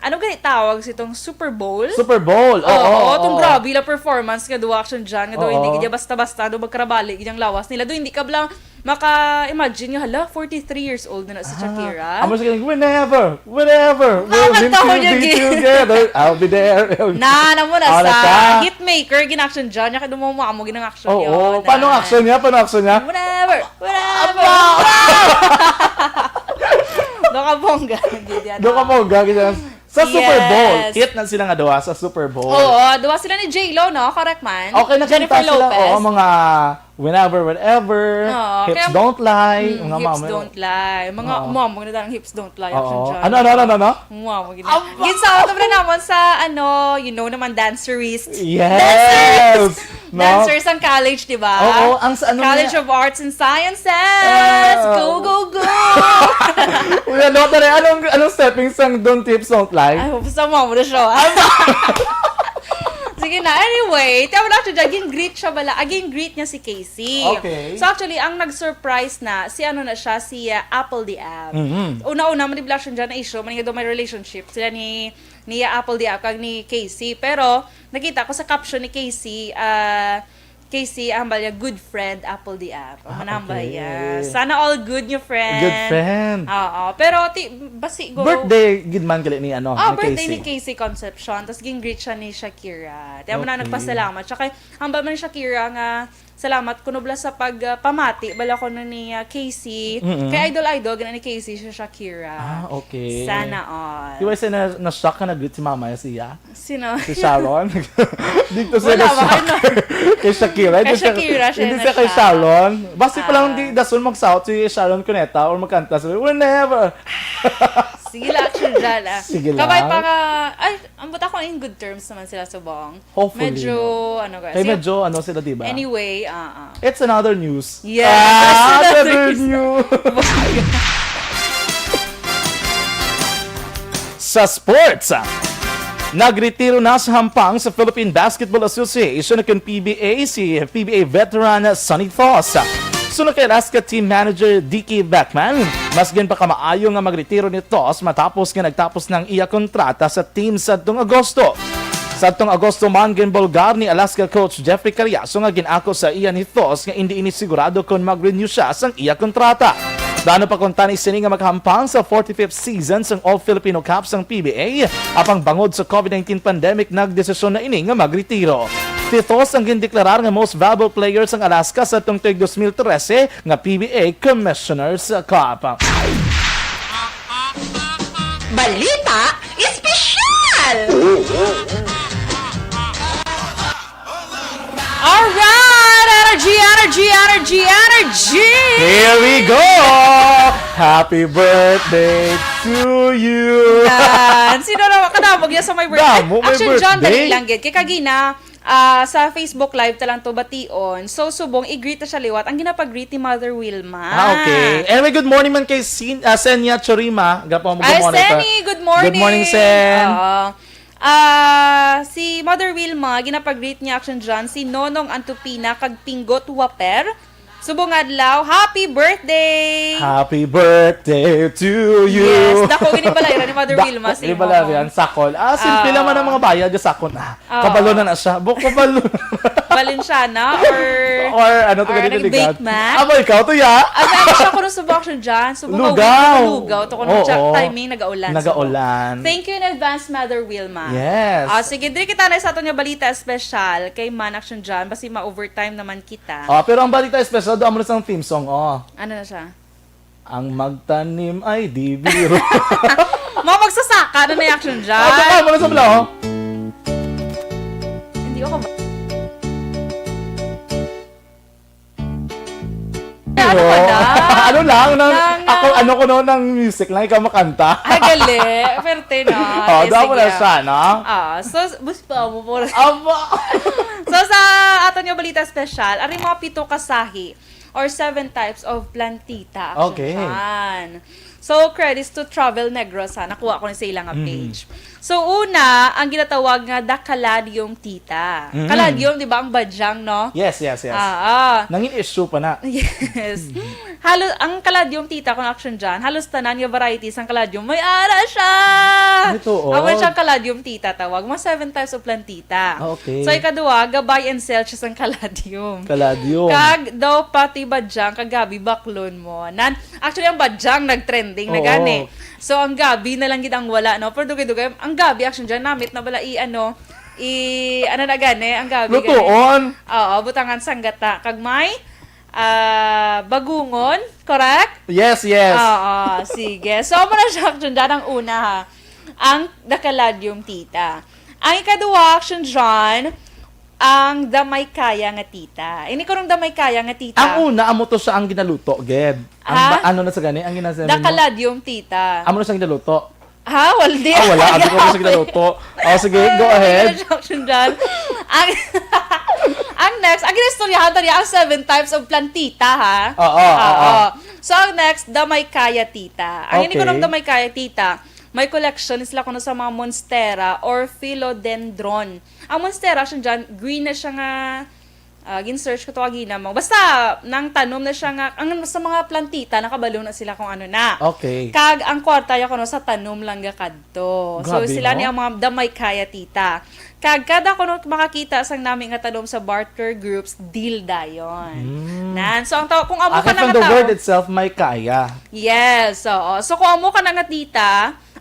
ano gani tawag sitong Super Bowl? Super Bowl, oo, Oo, tong oo. grabe la performance nga duha action dyan, nga daw hindi Oo. gid basta-basta, daw magkarabali gid ang lawas nila. Daw hindi ka bala maka-imagine nga, hala, forty-three years old na na si Ah, Shakira. Amo siya, "Whenever, whenever, we'll Makakanta ko be niya, gid. together, I'll be there." Na, na mo na Ano sa siya? Hitmaker, gin-action dyan. Niya ka dumamo, amo, gin-action Oo, yun, paano na. action niya? Paano action niya? Whenever, whenever. Aba! Doka bongga, gid yan, Doka ah. bongga, gid yan. Sa Super Bowl, Yes. hit na sila nga duha sa Super Bowl. Oo, duha sila ni J-Lo, no? Correct man? Okay, nagkanta Jennifer sila, Lopez. oo, mga Whenever, Wherever, Oo, Hips kaya Don't Lie, Mm, mga Hips mama- Don't Lie. Mga Oo. mama na lang, Hips Don't Lie, Oo. action dyan. Ano, ano, ano, ano, ano? Mama, gina- Aba! Ginsaot naman naman sa, ano, you know naman, Dancerist. Yes! Dancerist! No? Dancers ang college, di ba? Oo, ang sa ano College nga? of Arts and Sciences! Ah. Go, go, go! Uy, ano, tara, anong, anong stepping stone doon, Hips Don't Lie? Ay, basta mo, mo na siya. Sige na, anyway, tiyaw na siya dyan, ging-greet siya bala, ah, ging-greet niya si Casey. Okay. So, actually, ang nag-surprise na, si ano na siya, si, ah, Apple the App. Mhm. Una-una, man, di bala siya dyan na issue, man nga daw may relationship sila ni, ni Apple the App, kag ni Casey. Pero, nakita ko sa caption ni Casey, ah, Casey, ang hambal niya, "Good friend, Apple the App." Ang Ah, manambal okay. niya. Sana all good niyo, friend. Good friend. Oo. Pero, ti, basi, go. Birthday, gid man gali ni, ano, Ah, ni birthday ni Casey. Casey Concepcion. Tapos, ging-greet siya ni Shakira. Tiyan mo na Okay. nagpasalamat. Tsaka, hambal man ni Shakira nga, "Salamat kuno bala sa pag, ah, pamati bala kuno ni, ah, Casey." Mm-mm. Kay idol-idol gina ni Casey si Shakira. Ah, okay. Sana all. Di ba siya na, na-shock ka nag-greet si mama niya siya? Sino? Si Sharon. Dito siya Wala ba? na-shock. Ano? Kay Shakira. Kay Hindi siya, Shakira siya hindi siya kay na-shock. Sharon. Basi pa lang Ah. di dason mag-shout si Sharon Cuneta or magkanta sa Whenever. Sige lang, action dyan, ah. Sige Kabay lang. pa nga, ay, ang buta ko in good terms naman sila subong. Hopefully, Medyo, no? ano, guys. Kay Sige. medyo, ano sila, di ba? Anyway, ah, ah. It's another news. Yes, Ah, it's another another news. news. Sa sports, ah, nagretiro na sa hampang sa Philippine Basketball Association, kung P B A, si P B A veteran Sonny Thos. Suno kay Alaska Team Manager D K Beckman, mas ginpakamaayo nga magretiro ni Thos matapos nga nagtapos na ang iya kontrata sa team sadtong Agosto. Sadtong Agosto man, ginbulgar ni Alaska coach Jeffrey Cariaso nga gin-ako sa iya ni Thos nga indi ini sigurado kon mag-renew siya sang iya kontrata. Plano pa kuntani sini nga makahampang sa forty-fifth season sang All Filipino Cup sang P B A, apang bangod sa COVID nineteen pandemic, nagdesisyon na ini nga magretiro. Pito sang gindeklarar nga most valuable players sang Alaska sa tungtoy dos mil trese nga P B A Commissioner's Cup. Balita Espesyal! Alright! Energy, energy, energy, energy! Here we go! Happy birthday to you! Yan. Sino na kadamo niya sa my birthday? Damo, my Action John, birthday. Dali lang gid. Kay kagina, ah, sa Facebook Live ta lang to bation. So, subong, i-greet na siya liwat. Ang ginapag-greet ni Mother Wilma. Ah, okay. Anyway, good morning man kay Sin, ah, Senya Chorima. Gapo mo, good Ay, morning pa. Senny, good morning. Good morning, Sen. Oo. Ah, si Mother Wilma, ginapag-greet niya, Action John, si Nonong Antupina kag Pinggot Waper. Subong adlaw, happy birthday! Happy birthday to you! Yes, dako gini balay ra ni Mother Dako Wilma, si ni balay Nonong. Yan, sakol. Ah, simple Ah. naman ang mga bayad, sakol na. Ah. Kabalo na na siya. Bo, kabalo. Valenciana or Or ano to, or ganito, ano, ligat? Bake man? Aba, ikaw to, ya? Ay, ano siya, kung subok siya dyan. Subok Lugaw. Lugaw. To, kung Oo. siya, timing, nag-aulan. Nag-aulan. Thank you in advance, Mother Wilma. Yes. Ah, sige, diri kita na sa aton nga balita espesyal kay Man Action John, basi ma-overtime naman kita. Ah, pero ang balita espesyal, doon mo na sa theme song, oh. Ano na siya? Ang magtanim ay di biro. Mga magsasaka na na yung Action John. Ah, saka mo na sa bala, oh. Hindi ako ba? Ano ba na? Ano lang, nang, Nang, ako, ah, ano ko no, ng music lang, ikaw makanta. Ay, gali. Perte na. Oh, Eh, damo sige. na siya, no? Ah, so, bus pa mo po. Aba! So, sa aton nga balita special, ari mga pito ka sahi or seven types of plantita, Action Okay. John. So, credits to Travel Negros, ha. Nakuha ko ni sa ilang nga Mhm. page. So, una, ang ginatawag nga The Caladium tita. Mhm. Caladium, di ba, ang badyang, no? Yes, yes, yes. Ah, ah. Nangin issue pa na. Yes. Halos, ang Caladium tita, kung Action John, halos tanan nga varieties ang Caladium. May ara siya! Ito, oh. Amo siyang Caladium tita, tawag. Mga seven types of plantita. Ah, okay. So, ikaduha, ga-buy and sell siya sang Caladium. Caladium. Kag daw pati badyang kag gabi baklon mo. Nan, actually, ang badyang nag-trending na Oo. gani. So, ang gabi na lang gid ang wala, no? Pero dugay-dugay, ang gabi, actually, dyan, namit na bala i-, ano, i-, ano na gani, ang gabi gani. Lutuon. Oo, butangan sang gata. Kag may, ah, bagungon, correct? Yes, yes. Oo, sige. So, amo na siya, actually, dyan ang una, ha. Ang The Caladium tita. Ang ikaduha, action dyan, ang The Maykaya nga tita. Ini ko nung The Maykaya nga tita. Ang una, amo to siya ang ginaluto, gid. Ang Ha? ba-, ano na sa gani? Ang ginasa The mo? Caladium tita. Amo na siya ginaluto. Ha? Waldi. Ah, wala. Abi ko sa ginaluto. Oh, sige, go ahead. Action dyan. Ang, ang next, ang ginistoryahan ta niya, ang seven types of plantita, ha? Oo, Oo. oo. So, ang next, The Maykaya tita. Ang ini ko Okay. nung The Maykaya tita, may collection sila kuno sa mga monstera or philodendron. Ang monstera, siya dyan, green na siya nga, ah, gin-search ko to kagina mo. Basta, nang tanom na siya nga, ang sa mga plantita, nakabalo na sila kung ano na. Okay. Kag ang kwarta ya kuno sa tanom lang ga kadto. So, Grabe, sila no? ni ang mga The Maykaya tita. Kag kada kuno makakita sang nami nga tanom sa barter groups, deal dayon. Mm. Nan, so ang taw-, kung amo Aside ka na from nga the tawo, word itself, Maykaya. Yes, oo. So kung amo ka na nga tita,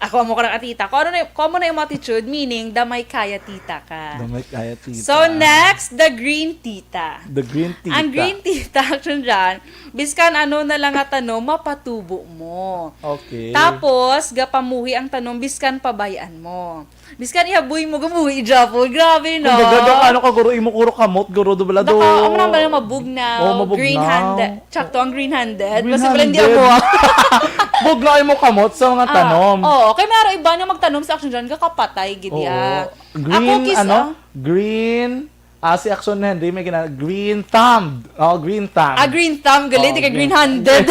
ako amo ka na nga tita. Kung ano na, kung amo na yung attitude, meaning, The Maykaya tita ka. The Maykaya tita. So next, The Green Tita. The Green Tita. Ang Green Tita, action dyan, biskan ano na lang nga tanom, mapatubo mo. Okay. Tapos, gapamuhi ang tanom, biskan pabayan mo. Biskan ihaboy mo, gamuhi, Japon. Grabe, no? Kumbaga, daw, ano ka, guro, imo kuro kamot, guro, do bala, do. Daka, ang naman yung mabugnaw, Oo, mabugnaw. Green-handed. Tsakto ang green-handed. Green-handed. Mas blend yan mo. Bugnaw imo kamot sa mga Ah, tanom. Oo, kay may araw iba na magtanom sa action dyan, kakapatay, gid Oo. ya. Green, Ako, kis-, ano? ah. Green, Ah, si Action Henry may gina-, green thumb. Oh, green thumb. Ah, green thumb, gali, Oh, di ka green green handed.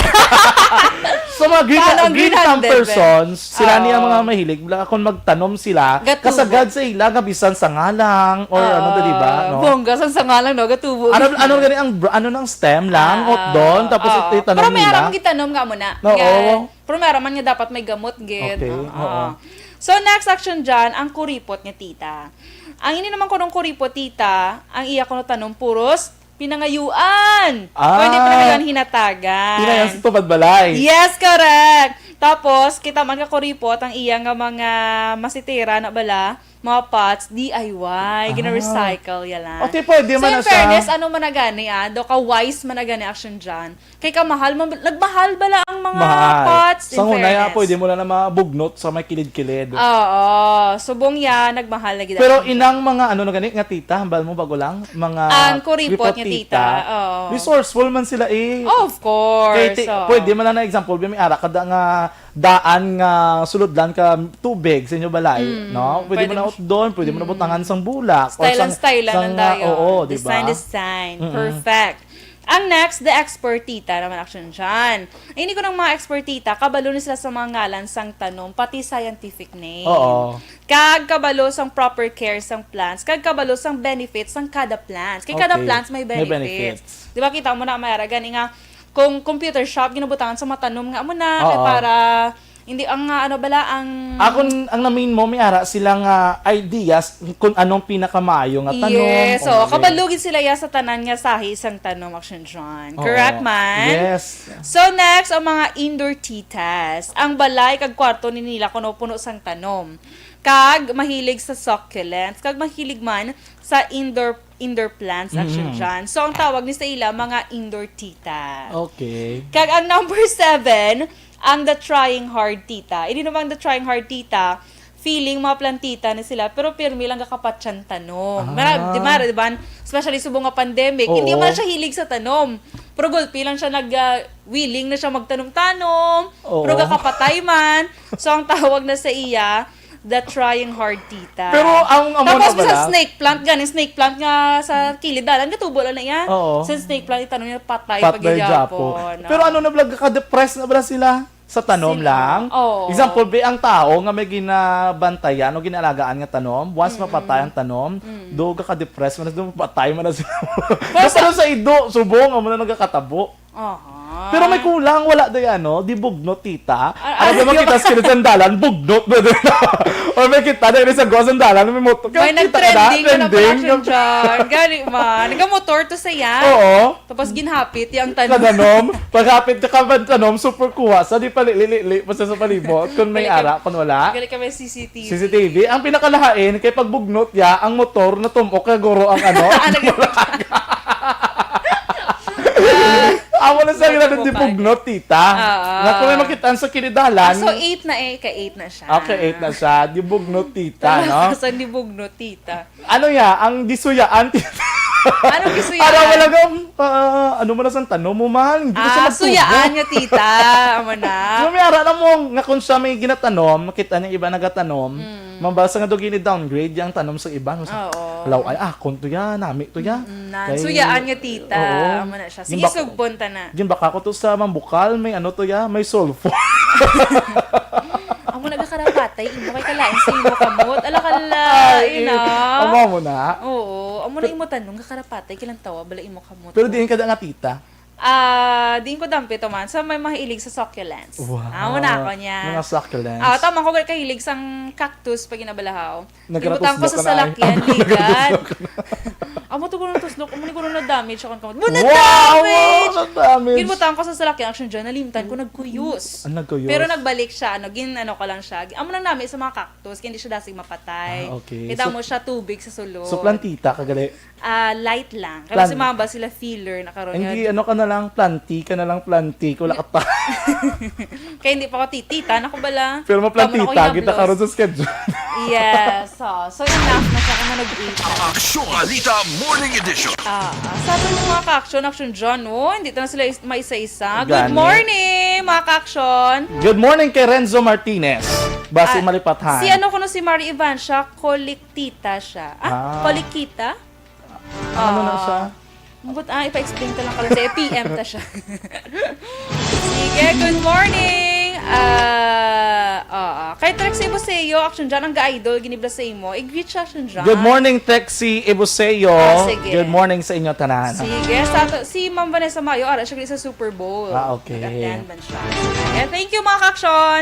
So, mga green, Paano ang green green thumb handed, be? persons, sila niya Oo. mga mahilig, wala akong magtanom sila, Gatubo. kasagad sa ila, nga bisan sa ngalang, or Ah, ano, di ba, no? bongga, sa, sa ngalang, no? Gatubo. Ano, ano gani ang br-, ano nang stem lang, Ah, hot doon, tapos oo. ito, itanom Pero may nila. aram gitanom nga mo na. Oo. Nga, pero may aram man nga dapat may gamot, gid. Okay, Oo. oo. So, next action dyan, ang kuripot nga tita. Ang ini naman kunong kuripot, tita, ang iya kuno tanom puros pinangayuan. Ah. Kung hindi pinangayuan, hinatagan. Pinangayuan sa tubad balay. Yes, correct. Tapos, kita man ka kuripot ang iya nga mga masitira na bala, mga pots, D I Y, Ah. gina-recycle, yala. Okay, pwede So, man in na siya. fairness, ano man na gani, ah, do ka wise man na gani action dyan. Kay kamahal man, nagmahal bala ang mga Mahal. pots, in Sa una, ya, fairness. pwede mo lang na mabugnot sa may kilid-kilid. Oo. Subong ya, nagmahal na gid Pero ang inang mga ano na gani nga tita, hambal mo bago lang, mga Ang kuripot report niya, tita, tita, oo. resourceful man sila eh. Of course, Kay ti- oo. pwede man lang na example, may ara ka da nga daan nga sulod lang ka tubig sa inyo balay, Mm, no? Pwede mo pwede na mo siya. utdon, pwede mo na Mm. butangan sang bulak, or Style sang, and style lang sang, ang ah, dayon. oo, di Design, ba? design. Mm-mm. Perfect. Ang next, the expert tita naman action dyan. Ini ko ng mga expert tita, kabalo ni sila sa mga ngalan sang tanom, pati scientific name. Oo. Kag kabalo sang proper care sang plants, kag kabalo sang benefits sang kada plants. Kay kada Okay. plants may May benefits. benefits. Di ba, kita mo na, may ara gani nga, kung computer shop, ginabutangan sa matanom nga, amo na, kay Oo. para, hindi, ang, ah, ano bala, ang Akon, ang namin mo, may ara sila nga ideas kung anong pinakamaayo nga tanom. Yes, so, Okay. kabalugid sila ya sa tanan nga sahi sang tanom, action dyan. Oo. Correct man? Yes. So, next, ang mga indoor titas. Ang balay kag kwarto ni nila kuno puno sang tanom. Kag mahilig sa succulents. Kag mahilig man sa indoor indoor plants, action Mm. dyan. So, ang tawag ni sa ila, mga indoor tita. Okay. Kag ang number seven, ang the trying hard tita. Ini namang the trying hard tita, feeling mga plantita na sila, pero pirmi lang gakapatyan tanom. Ah. Mara-, di ba, di ba? Especially subong nga pandemic, Oo. hindi man siya hilig sa tanom. Pero gulpi lang siya nag, ah, willing na siya magtanom-tanom. Oo. Pero gakapatay man. So, ang tawag na sa iya, the trying hard tita. Pero ang amo Tapos na may sa pala. snake plant, gani snake plant nga sa kilid dalan, gatubo lang na iya. Oo. Sa snake plant, itanom niya, patay Patay pagyapon, gyapon. no? Pero ano na bala, ka-depress na bala sila sa tanom Sila. lang? Oo. Example, be, ang tao nga may ginabantayan o ginaalagaan nga tanom, once Mm. mapatay ang tanom, Mm. do ka-depress man, do patay man na sila. Pero Pero sa sa ido, subong, amo na nagakatabo. Aha. Pero may kulang, wala day ano, di bugnot, tita. Ah, Ano ah, ba yung makita sa kilid sandalan, bugnot na din. Or may kita na sa go sandalan, may motor. May Kita ka na, nag-trending ka na pala trending. siya dyan. Gani man. Nagamotor to saya. Oo. Tapos ginhapit yung tanom. Kadanom. Paghapit ka ka tanom, super kuha. Sa di palili-lili pa sa, sa palibot. Kung may Galing ka- ara, kung wala. galing ka may C C T V. C C T V. Ang pinakalahain, kay pagbugnot ya, ang motor na tumok ka guro ang ano. Ah, nag- Amo na sa Ano ginadon di mo pa? bugnot, tita. Oo. Nga kung may makita sa kinidalan. Ah, so eight na eh. Ka-eight na siya. Okay, eight na siya. Di bugnot, tita, no? Sa di bugnot, tita. Ano ya? Ang disuyaan, tita. Anong disuyaan? Para wala kang, ah, ano mo na sa tanom mo, man? Hindi ko siya Ah, magtubo. suyaan nga, tita. Amo na. So, may ara na mo, nga kung siya may ginatanom, makita niya iba nagatanom, Mm. mabasa nga daw gini-downgrade yang tanom sa iba. Sa, Oo. Alaw, ay, ah, kung to ya, nami to ya. Mm, na, Kay suyaan nga, tita. Oo. Amo na siya. Sige, Gimbak-, sugbon ta na. Gimbaka ko to sa mambukal, may ano to ya, may sulfur. Amo na gakarapatay, imo kay kalain sa imo kamot. Ala, kala, Ay, you eh, know? amo mo na. Oo, amo na Pero imo tanong, gakarapatay, kilang tawa, bala imo kamot. Pero diin ka da nga tita? Ah, diin ko dampi to man. So, may mahilig sa succulents. Wow. Amo na ako niya. Mga succulents. Ah, tama ko, kahilig sang cactus pag ginabalahaw. Nagkaratos Ginbutang ko na sa ka na, ay. salakyan, ligat. Amo to ko nang tuslok. Amo ni ko na damage ako. Amo na Wow! damage! Wow, na damage! Ginbutang ko sa salakyan, action dyan, nalimtan ko, nagkuyos. Ah, nagkuyos. Pero nagbalik siya, ano, gin, ano ko lang siya. Amo nang nami sa mga cactus, kaya hindi siya dasig mapatay. Ah, okay. Kita So, mo siya, tubig sa sulod. so plantita, kagali? Ah, light lang. Kaya Plan- si mama sila filler na karon Hindi, nga. ano ka na lang, planty ka na lang, planty. Wala ka pa. Kaya hindi pa ako titita, naku bala. Pero Tama na ako maplantita, kita hinablos. karon sa schedule. Yes, so, so enough na siya kung nag-eat na. Aksyon Balita Morning Edition. Ah, ah, sa aton mga ka-action, action dyan, oh, hindi ta na sila is-, maisa-isa. Good Gani. morning, mga ka-action. Good morning kay Renzo Martinez. Basi Ah, malipathan. si ano kuno si Mari Ivan siya, kolik- Tita siya. Ah, Ah. Kolikita? Ano na Ah. siya? Ambot, ah, ipa-explain ta lang ka lang sa P M ta siya. Sige, good morning. Ah, ah, ah. Kay Trixie Buseo, action dyan, ang ga-idol, ginibla sa imo. I-greet siya, action dyan. Good morning, Trixie Ibuseo. Ah, sige. Good morning sa inyo tanan. Sige, sa to, si Ma'am Vanessa Mayo, ara siya sa Super Bowl. Ah, okay. Nag-attend man siya. Sige, thank you, mga ka-action.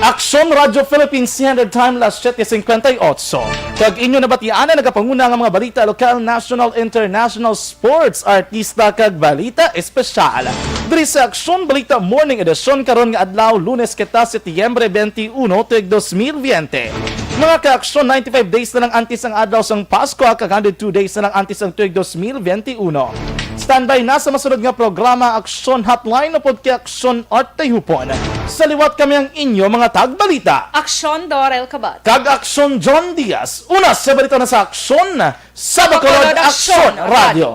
Aksyon Radyo Philippines three hundred, time las siete cincuenta y ocho. Kag inyo nabatian ang nagapanguna nga mga balita, lokal, national, international, sports, artista, kag balita espesyal. Diri sa Aksyon Balita Morning Edition karon nga adlaw, Lunes kita, Setyembre twenty-one, tuig dos mil veinte. Mga ka-Aksyon, ninety-five days na lang antes ang adlaw sang Pasko, kag hundred two days na lang antes ang tuig dos mil veintiuno. Standby na sa masunod nga programa, Aksyon Hotline upod kay Aksyon Art Tayhupon. Sa liwat kami ang inyo mga tagbalita. Aksyon Dorel Cabot. Kag Aksyon John Diaz. Una sa balita na sa Aksyon, sa Bacolod Bacolod Aksyon Aksyon Radio.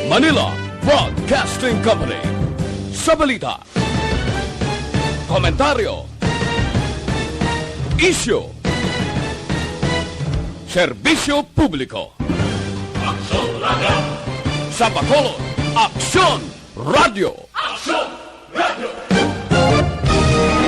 Manila Broadcasting Company. Sa balita, komentaryo, isyu, serbisyo publiko. Aksyon Radio. Sa Bacolod, Aksyon Radio. Aksyon Radio.